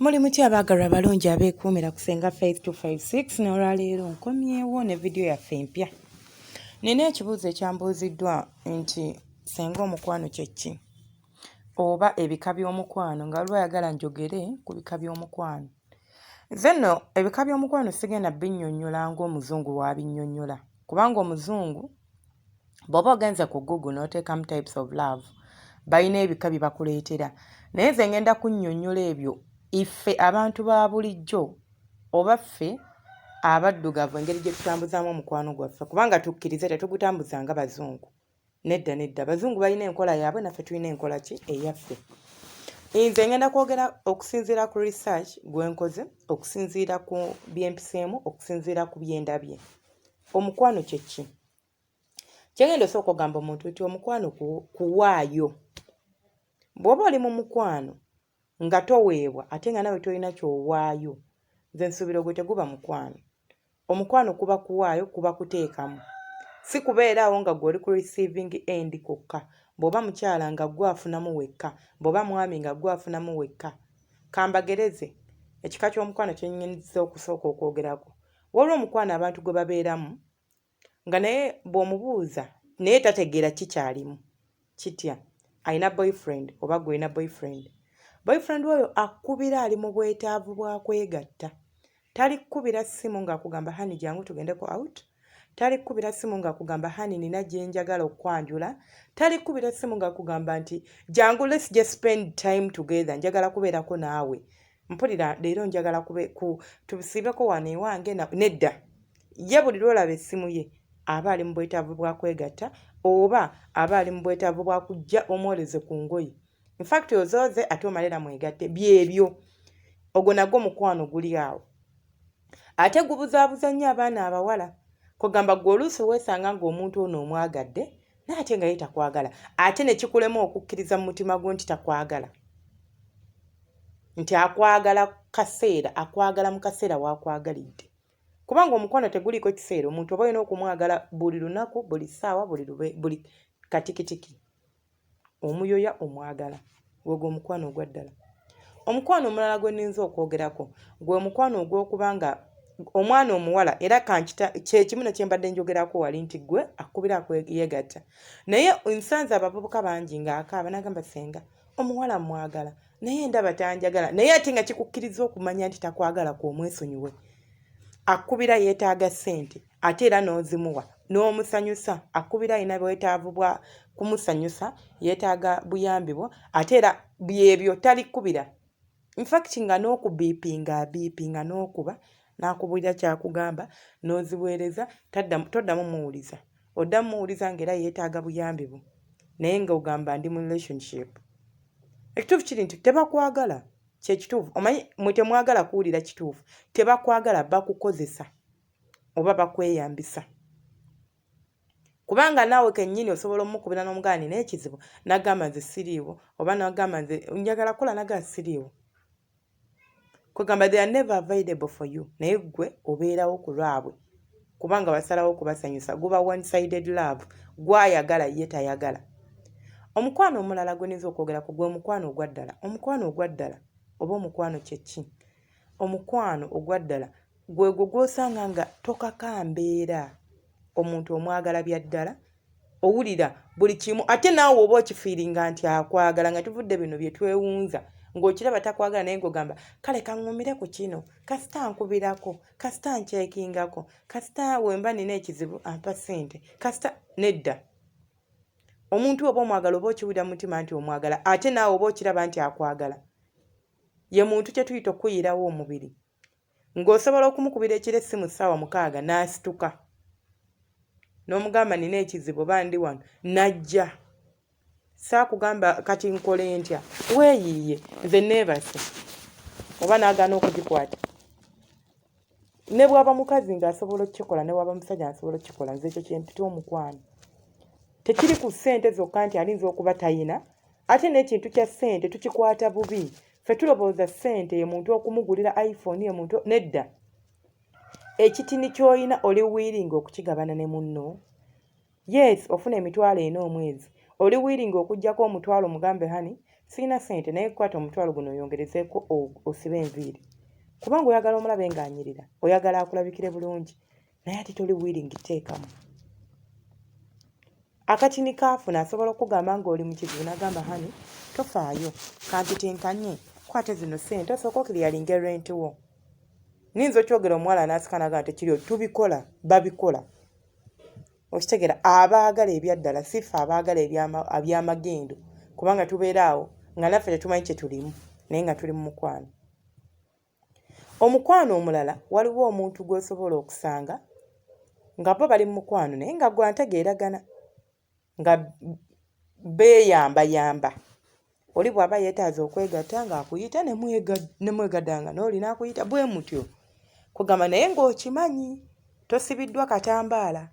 Muli mutya abaagalwa abalungi abeekuumira ku Ssenga Faith 256? N'olwaleero nkomyewo ne vidiyo yaffe empya. Nina ekibuuzo ekyambuuziddwa nti, "Ssenga, omukwano kye ki?" Oba ebika by'omukwano, nga waliwo ayagala njogere ku bika by'omukwano. Nze nno ebika by'omukwano sigenda binnyonnyola ng'omuzungu w'abinnyonnyola, kubanga omuzungu bw'oba ogenze ku Google n'oteekamu "types of love", balina ebika bye bakuleetera. Naye nze ngenda kunnyonnyola ebyo iffe abantu ba bulijjo oba ffe abaddugavu engeri gye tutambuzaamu omukwano gwaffe, kubanga tukkirize, tetugutambuza nga bazungu. Nedda, nedda, abazungu balina enkola yaabwe, naffe tulina enkola ki eyaffe. Nze ngenda kwogera okusinziira ku research gwe nkoze, okusinziira ku byempiseemu, okusinziira ku byendabye. Omukwano kye ki? Kyengenda osooka ogamba omuntu nti omukwano kuwaayo. Bw'oba oli mu mukwano nga toweebwa ate nga nawe tolina ky'owaayo, nze nsuubira ogwo teguba mukwano. Omukwano kuba kuwaayo, kuba kuteekamu, si kubeeraawo nga gwe oli ku receiving end kwokka. Bw'oba mukyala nga gwe afunamu wekka, bw'oba mwami nga gwe afunamu wekka. Kambagereze ekika ky'omukwano kyenyinza okusooka okwogerako. Waliwo omukwano abantu gwe babeeramu nga naye bw'omubuuza naye tategeera kikyalimu kitya. Alina boyfriend oba gwe olina boyfriend. Boyfriend oyo akkubira ali mu bwetaavu bwa kwegatta. Tali kkubira ssimu ng'akugamba, "Honey, jangu tugendeko out." Tali kkubira ssimu ng'akugamba, "Honey, nina gye njagala okwanjula." Tali kkubira ssimu ng'akugamba nti, "Jangu, let's just spend time together, njagala kubeerako naawe, mpulira leero njagala tusiibeko wano ewange." Nedda, ye buli lw'olaba essimu ye aba ali mu bwetaavu bwa kwegatta oba aba ali mu bwetaavu bwa kujja omwoleze ku ngoye. Infact ozooze ate omale era mwegatte. Byebyo, ogwo nagwo mukwano guli awo, ate gubuzaabuza nnyo abaana abawala. Kugamba gwe oluusi weesanga ng'omuntu ono omwagadde naye ate nga ye takwagala, ate ne kikulema okukkiriza mu mutima gwo nti takwagala, nti akwagala kaseera, akwagala mu kaseera waakwagalidde, kubanga omukwano teguliiko kiseera. Omuntu oba olina okumwagala buli lunaku, buli ssaawa, buli katikitiki omuyoya omwagala. Gwegwo omukwano ogwa ddala. Omukwano omulala gwe nninza okwogerako gwe omukwano ogw'okuba nga omwana omuwala, era kankita kyekimu nekyembadde njogerako wali nti gwe akubira yeegatta. Naye nsanze abavubuka bangi ng'akaaba n'agamba, "Senga, omuwala mwagala naye ndaba tanjagala." Naye ate nga kikukkiriza okumanya nti takwagala kw'omwesonyiwe. Akkubira yeetaaga ssente, ate era n'ozimuwa n'omusanyusa. Akkubira alina bwetaavu bwa kumusanyusa, yeetaaga buyambi bwo, ate era byebyo talikkubira. Infact nga n'okubiipinga abiipinga n'okuba n'akubuulira kyakugamba n'oziweereza, toddamu muwuliza. Oddamu muwuliza ng'era yeetaaga buyambi bwo, naye ng'ogamba, "Ndi mu relationship." Ekituufu kiri nti tebakwagala. Kyekituufu, omanyi mwe temwagala kuwulira kituufu. Tebakwagala, bakukozesa oba bakweyambisa, kubanga naawe kennyini osobola omukubira n'omugamba, "Nina ekizibu," n'agamba, "Nze siriiwo," oba n'agamba, "Nze njagala kukola," n'agamba, "Siriiwo." Kwegamba they are never available for you, naye ggwe obeerawo ku lwabwe kubanga basalawo okubasanyusa. Guba one sided love, gwayagala ye tayagala. Omukwano omulala gwe niyinza okwogera ku gwe omukwano ogwa ddala. Omukwano ogwa ddala oba omukwano kye ki? Omukwano ogwa ddala gwegwo gw'osanga nga tokaka mbeera, omuntu omwagala bya ddala, owulira buli kimu, ate naawe oba okifiiringa nti akwagala. Nga tuvudde bino bye twewunza ng'okiraba takwagala, naye ng'ogamba, "Kale kaŋŋumire ku kino, kasita nkubirako, kasita nkyekingako, kasita wemba nina ekizibu ampa ssente, kasita." Nedda, omuntu oba omwagala oba okiwulira mu mutima nti omwagala, ate naawe oba okiraba nti akwagala. Ye muntu kye tuyita okuyirawo omubiri, ng'osobola okumukubira ekiro essimu ssaawa 6 n'asituka n'omugamba, "Nina ekizibu oba ndi wano," n'ajja. Saakugamba, "Kati nkole ntya? Weeyiiye, nze neebase," oba n'agaana okugikwata. Ne bw'aba mukazi ng'asobola okukikola, ne bw'aba musajja ng'asobola okukikola. Nze ekyo kye mpita omukwano. Tekiri ku ssente zokka nti alinza okuba tayina. Ate n'ekintu kya ssente tukikwata bubi. Ffe tulowooza ssente ye muntu okumugulira iPhone, ye muntu. Nedda, ekitini ky'olina oli willing okukigabana ne munno. Yes, ofuna 400 omwezi, oli willing okuggyako 100 mugambe, "Honey, Sirina ssente naye kwata omutwalo guno oyongerezeeko osibe enviiri. Kubanga oyagala omulabe ng'anyirira, oyagala akulabikire bulungi naye ate toli willing kuteekamu. Akatini k'afuna asobola okukugamba ng'oli mu kizibu n'agamba honey tofaayo kampitinkanye kwata zino ssente osooke okiriyalinge rent wo. Nnyinza okyogera omuwala n'asika n'agamba tekiriiyo tubikola babikola. Okitegera abaagala ebyaddala si ffe abaagala ebyamagendo kubanga tubeera awo nga naffe tetumanyi kye tulimu naye nga tuli mu mukwano. Omukwano omulala waliwo omuntu gw'osobola okusanga nga bo bali mu mukwano naye nga gwe antegeeragana nga beeyambayamba. Oli bw'aba yeetaaze okwegatta ng'akuyita ne mwegadanga n'oli n'akuyita bwe mutyo. Kugamba naye ng'okimanyi tosibiddwa katambaala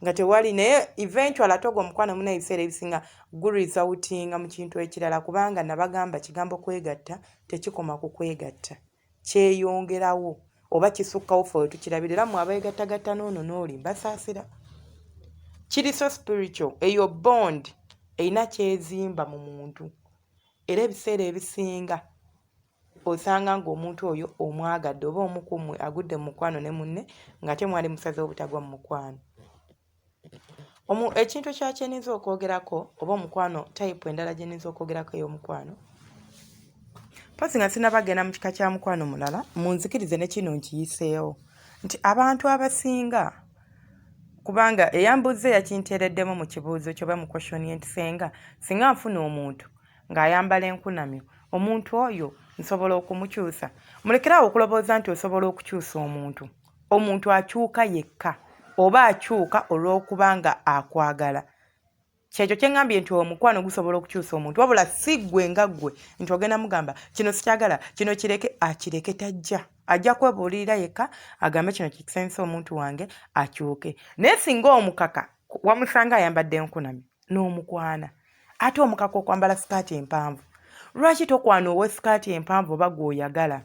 nga tewali naye eventually ate ogwo omukwano munnaye ebiseera ebisinga guresultinga mu kintu ekirala kubanga nabagamba kigambo kwegatta tekikoma ku kwegatta kyeyongerawo oba kisukkawo ffe we tukirabira era mmwe abeegattagatta n'ono n'oli mbasaasira. Kiri so spiritual eyo bond erina ky'ezimba mu muntu era ebiseera ebisinga osanga ng'omuntu oyo omwagadde oba omu ku mmwe agudde mu mukwano ne munne ng'ate mwali musazeewo obutagwa mu mukwano. Ekintu ekirala kye nnyinza okwogerako oba omukwano type endala gye nnyinza okwogerako ey'omukwano mpozzi nga sinnaba kugenda mu kika kya mukwano mulala munzikirize ne kino nkiyiseewo nti abantu abasinga kubanga eyambuuzizza yakinteereddemu mu kibuuzo kye oba mu question ye nti ssenga singa nfuna omuntu ng'ayambala enkunamyo omuntu oyo nsobola okumukyusa? Mulekere awo okulowooza nti osobola okukyusa omuntu. Omuntu akyuka yekka oba akyuka olw'okuba nga akwagala. Kyekyo kye ŋŋambye nti omukwano gusobola okukyusa omuntu wabula si ggwe nga ggwe nti ogenda mugamba kino sikyagala kino kireke akireke tajja. Ajja kwebuulirira yekka agambe kino kikisanyusa omuntu wange akyuke. Naye singa omukaka wamusanga ayambadde nkunamyo n'omukwana ate omukaka okwambala sikaati empanvu lwaki tokwana owe sikaati empanvu oba gw'oyagala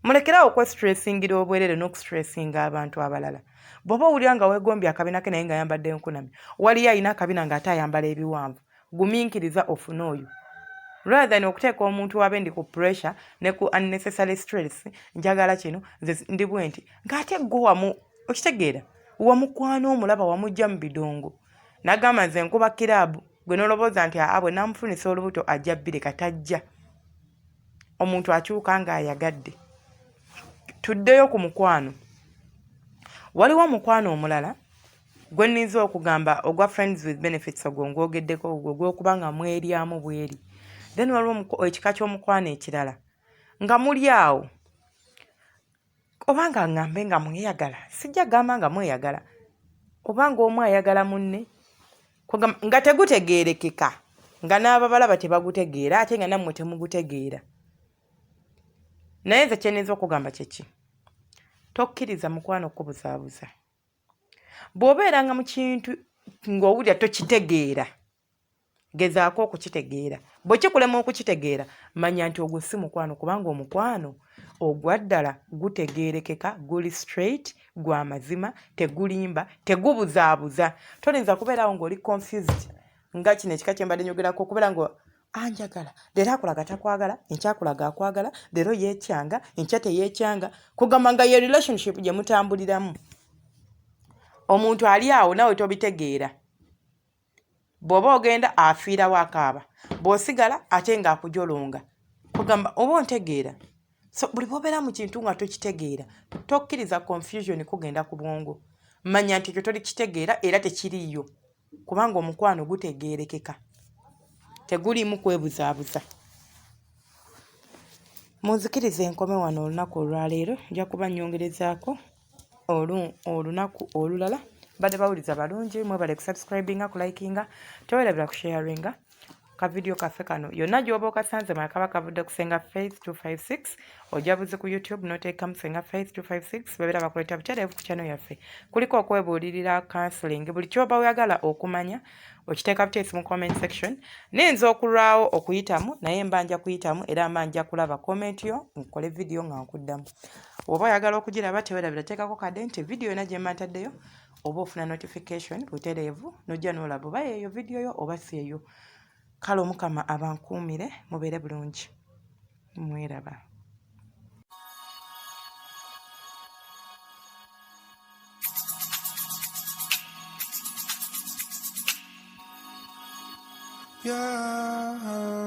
mulekerawo okwestressingira obwerere n'okustressinga abantu abalala bw'oba owulira nga weegombye akabina ke naye ng'ayambadde nkunamyo waliyo alina akabina ng'ate ayambala ebiwanvu gumiikiriza ofune oyo rather than okuteeka omuntu wabendi ku pressure ne ku unnecessary stress njagala kino nze ndi bwe nti ng'ate gwe wamu okitegeera wamukwana omulaba wamujja mu bidongo n'agamba nze nkuba kiraabu gwe n'olowooza nti aa bwe namufunisa olubuto ajja bbireka tajja omuntu akyuka ng'ayagadde tuddeyo ku mukwano waliwo omukwano omulala gwe nninza okugamba ogwa friends with benefits ogwo ngwogeddeko ogwo gw'okuba nga mweryamu bweri then waliwo ekika ky'omukwano ekirala nga muli awo oba nga ŋŋambe nga mweyagala sijja gamba nga mweyagala oba ng'omu ayagala munne nga tegutegeerekeka nga n'ababalaba tebagutegeera ate nga nammwe temugutegeera naye nze kye nninza okugamba kye ki tokkiriza mukwano kukubuzaabuza bw'obeeranga mu kintu ng'owulira tokitegeera gezaako okukitegeera bwe kikulema okukitegeera manya nti ogwo si mukwano kubanga omukwano ogwa ddala gutegeerekeka guli straight gwa mazima tegulimba tegubuzaabuza toyinza kubeerawo ng'oli confused nga kino ekika kye mbadde nyogerako okubeera nga anjagala leero akulaga takwagala enkya akulaga akwagala leero yeekyanga enkya teyeekyanga kugamba nga ye relationship gye mutambuliramu omuntu ali awo nawe tobitegeera bw'oba ogenda afiirawo akaaba bw'osigala ate ng'akujolonga kugamba oba ontegeera so buli bw'obeera mu kintu nga tokitegeera tokkiriza confusion kugenda ku bwongo manya nti ekyo tolikitegeera era tekiriiyo kubanga omukwano gutegeerekeka teguliimu kwebuzaabuza munzikirize enkome wano olunaku olwaleero nja kuba nnyongerezaako olunaku olulala badde bawuliza balungi mwebale kusubscribinga kulikinga tewerabira kusharinga ka vidiyo kaffe kano yonna gy'oba okasanze mala kaba kavudde ku Senga Faith 256 ojja buzi ku YouTube n'oteekamu Senga Faith 256 babeera bakuleeta butereevu ku channel yaffe kuliko okwebuulirira counseling buli ky'oba oyagala okumanya okiteeka buteesi mu comment section niyinza okulwawo okuyitamu naye mba nja kuyitamu era mba nja kulaba comment yo nkole vidiyo nga nkuddamu oba oyagala okugiraba tewerabira teekako kade nti vidiyo yonna gye mba ntaddeyo oba ofuna notification butereevu n'ojja n'olaba oba yeeyo vidiyo yo oba si eyo. Kale Omukama abankuumire, mubeere bulungi. Mweraba. Yeah.